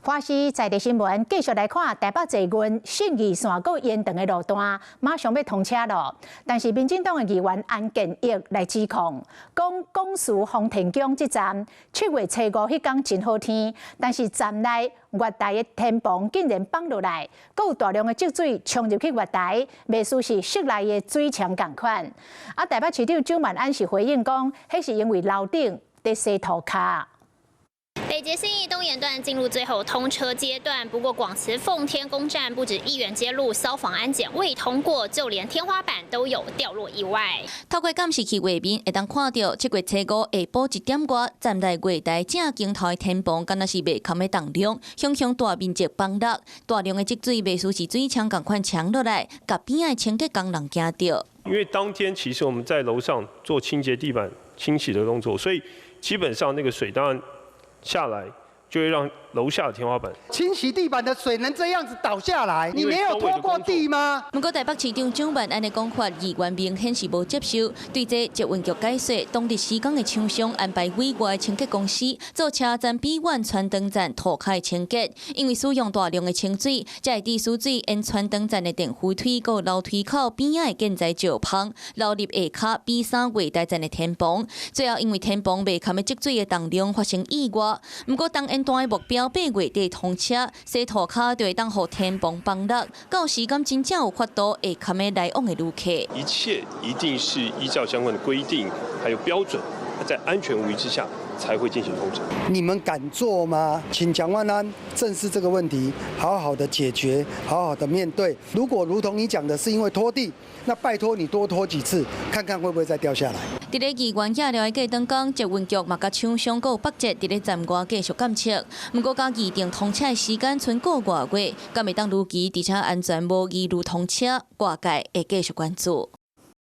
華視在地新聞繼續來看台北捷運信義線閣延長的路段，馬上欲通車囉。但是民進黨的議員安建益來指控，講公司豐田宮這站7月初五彼工真好天，但是站內月台的天棚竟然放落來，閣有大量的積水沖入去月台，袂輸是室內的水牆仝款。啊，台北市長蔣萬安是回應講，彼是因為樓頂佇洗塗跤。北捷信義東延段進入最後通車階段，不過廣慈奉天宮站不止議員揭露消防安檢未通過，就連天花板都有掉落意外。透過監視器畫面，會當看著7月初五下晡1點外，站內月台正鏡頭的天棚，敢若是袂堪的重量，向向大面積崩落，大量的積水袂輸是水牆仝款沖落來，共邊仔的清潔工人驚著。因為當天其實我們在樓上做清潔地板清洗的動作，所以基本上那個水當然下來就會讓樓下的天花板清洗地板的水能這樣子倒下來？你沒有拖過地嗎？不過台北市長蔣萬安的講法，議員明顯是無接受。對這捷運局解釋，當日施工的廠商安排委外清潔公司做車站比遠傳燈站塗跤清潔，因為使用大量的清水，才會致使水沿傳燈站的電扶梯閣樓梯口邊仔的建材石縫流入下跤 B3月台站的天棚，最後因為天棚袂堪的積水的重量發生意外。毋過東延段的目標8月底通車，洗塗跤就會當予天棚崩落，到時敢真正有法度會堪的來往的旅客。一切一定是依照相關的規定還有標準，在安全無虞之下才會進行通車。你們敢做嗎？請蔣萬安正視這個問題，好好的解決，好好的面對。如果如同你講的是因為拖地，那拜託你多拖幾次，看看會不會再掉下來。佇咧議員寄料的過當中，捷運局嘛佮廠商閣北捷佇咧站外繼續監測。毋過佮預定通車的時間賰個外月，敢會當如期而且安全無疑慮通車，外界會繼續關注。